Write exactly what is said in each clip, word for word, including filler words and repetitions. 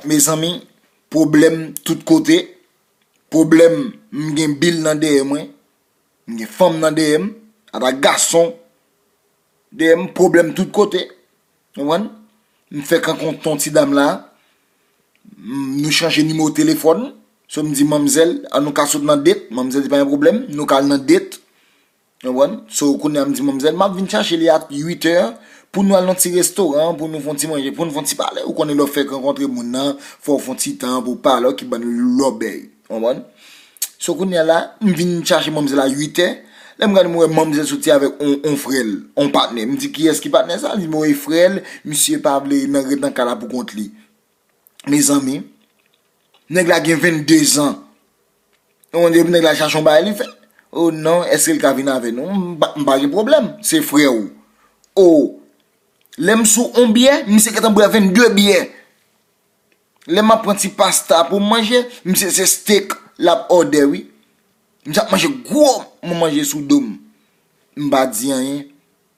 Mezanmi, pwoblèm tout kote. Pwoblèm, m gen bil nan dèyè mwen. M gen fanm nan dèyè m. Ata gason dèyè m, pwoblèm tout kote. Konprann? M fèk rankontre yon ti dam la. M, nou chanje nimewo telefòn. So, m di manmzèl, an nou ka sot nan det. Manmzèl di pa gen pwoblèm, nou ka al nan det. Konprann? So, kounye a m di manmzèl, m ap vin chache li a uit è pou nou al nan ti restoran, pou nou fè yon ti manje, pou nou fè yon ti pale. Ou konnen lè w fèk rankontre moun nan, fò w fè yon ti tan pou w pale, w ki bann lòbèy. Konprann? So, kounye a la, m vin chache manmzèl a uit è. Lè m gade, m wè manmzèl soti avèk on, on frè l, on patnè. M di, "Kiyès ki patnè sa?" Li di, "Bon, e frè l, misye pa vle nan ret nan kay la pou kont li." Mezanmi, nèg la gen vennde zan. Ou konn depi nèg la chache yon bagay li fè. O non, èske l ka vin avè nou? M pa, m pa gen pwoblèm, se frè w. O, lè m sou on byè, misye gentan bwè vennde byè. Lè m ap pran ti pasta pou m manje, misye se steak l ap òdè wi. Misye ap manje gwo, mwen manje sou do m. M pa di anyen.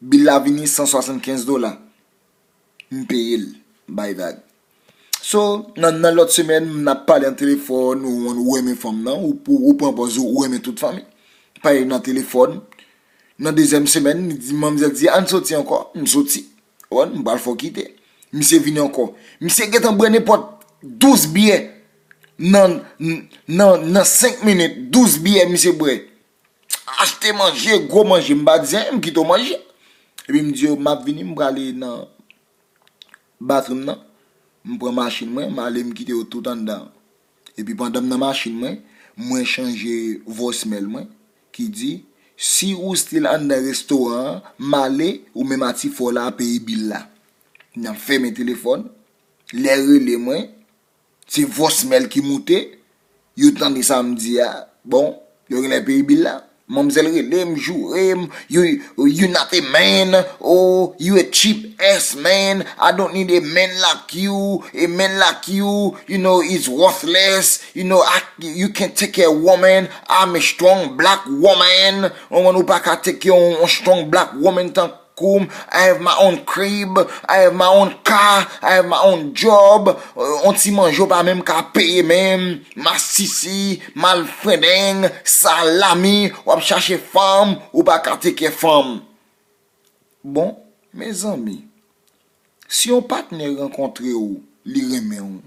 Bil la vini san swasannkenz dola. M peye l, bay vag. So, nan, nan lòt semèn, n ap pale nan telefòn, ou, ou renmen fanm nan, ou, ou, ou pran pòz ou, ou renmen tout fanmi. Pale nan telefòn. Nan dezyèm semèn, li di, manmzèl di, "Ann soti ankò." M soti. Konprann? M pral fè w kite. Misye vini ankò. Misye gentan bwè nenpòt douz byè. Nan, nan, nan senk minit, douz byè misye bwè. Achte manje, gwo manje, m pa di anyen, m kite w manje. Epi m di yo, "M ap vini, m prale nan bathroom nan." M pran machin mwen, m ale, m kite yo tout anndan. Epi pandan m nan machin mwen, mwen chanje voicemail mwen ki di, "Si ou still anndan restoran an, m ale, ou menm a ti frè w la peye bil la." N ap fèmen telefòn. Lè rele mwen, se voicemail ki moute. Yo tande sa m di a. Bon, yo genlè peye bil la. Manmzèl rele m, joure m, "You, you not a man. Oh, you a cheap ass man. I don't need a man like you. A man like you, you know, is worthless. You know, I, you can take care of woman. I'm a strong black woman." Ou konprann, ou pa ka take care yon, yon strong black woman tankou m. I have my own crib, I have my own car, I have my own job. Euh, on ti manje w pa menm ka peye menm. Masisi, malfrendeng, salami, w ap chache fanm, ou pa ka take care fanm. Bon, mezanmi, si yon patnè rankontre w, li renmen w,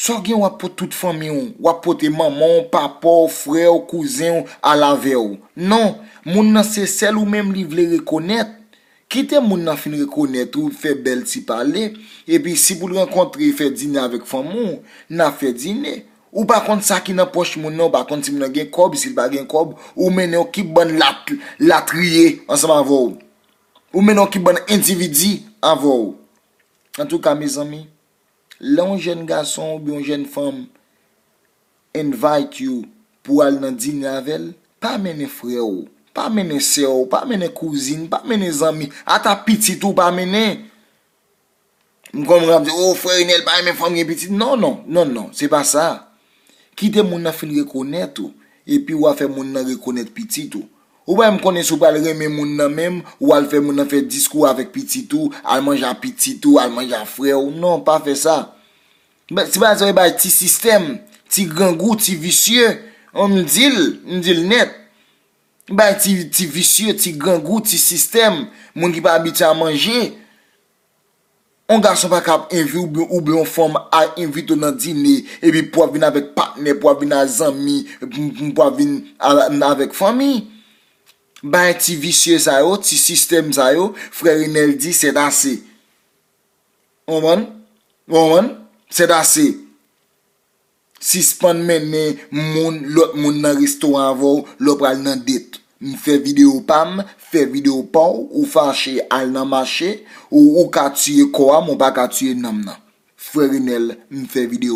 sa w gen w ap pote tout fanmi w, w ap pote manman w, papa w, frè w, kouzen w, al avè w. Non, moun nan se sèl ou menm li vle rekonèt. Kite moun nan fin rekonèt ou, fè bèl ti pale, epi si pou l rankontre, fè dine avèk fanmi w, n a fè dine. Ou pa konn sa ki nan pòch moun nan, ou pa konn si moun nan gen kòb, si l pa gen kòb, ou mennen yon kip bann lat-, latriye ansanm avè w. Ou mennen yon kip bann endividi avè w. Antouka, mezanmi, lè yon jèn gason oubyen yon jèn fanm invite you pou al nan dine avè l, pa mennen frè w, pa mennen sè w, pa mennen kouzin, pa mennen zanmi, ata pitit ou pa mennen. M konprann w ap di, "O, frè Renel pa renmen fanm gen pitit." Non, non, non, non, se pa sa. Kite moun nan fin rekonèt ou, epi w a fè moun nan rekonèt pitit ou. Ou pa menm konnen si w pral renmen moun nan menm, ou al fè moun nan fè diskou avèk pitit ou, al manje a pitit ou, al manje a frè w. Non, pa fè sa. Ba-, se pa sa, e bay ti sistèm, ti grangou, ti visye. An, m di l, m di l nèt. Bay ti, ti visye, ti grangou, ti sistèm, moun ki pa abitye a manje. On gason pa ka ap envi-, oubyen, oubyen on fanm a envite w nan dine, epi pou w ap vin avèk patnè, pou w ap vin ak zanmi, pou, pou, pou w ap vin a-, avèk fanmi. Bay ti visye sa yo, ti sistèm sa yo, frè Renel di, "C'est assez." Ou konprann? Ou konprann? C'est assez. Sispann mennen moun, lòt moun nan restoran avè w lè w pral nan det. M fè videyo pa m, fè videyo pa w, ou fache, al nan mache, ou, ou ka tiye kò a, men w pa ka tiye nanm nan. Frè Renel, m fè videyo.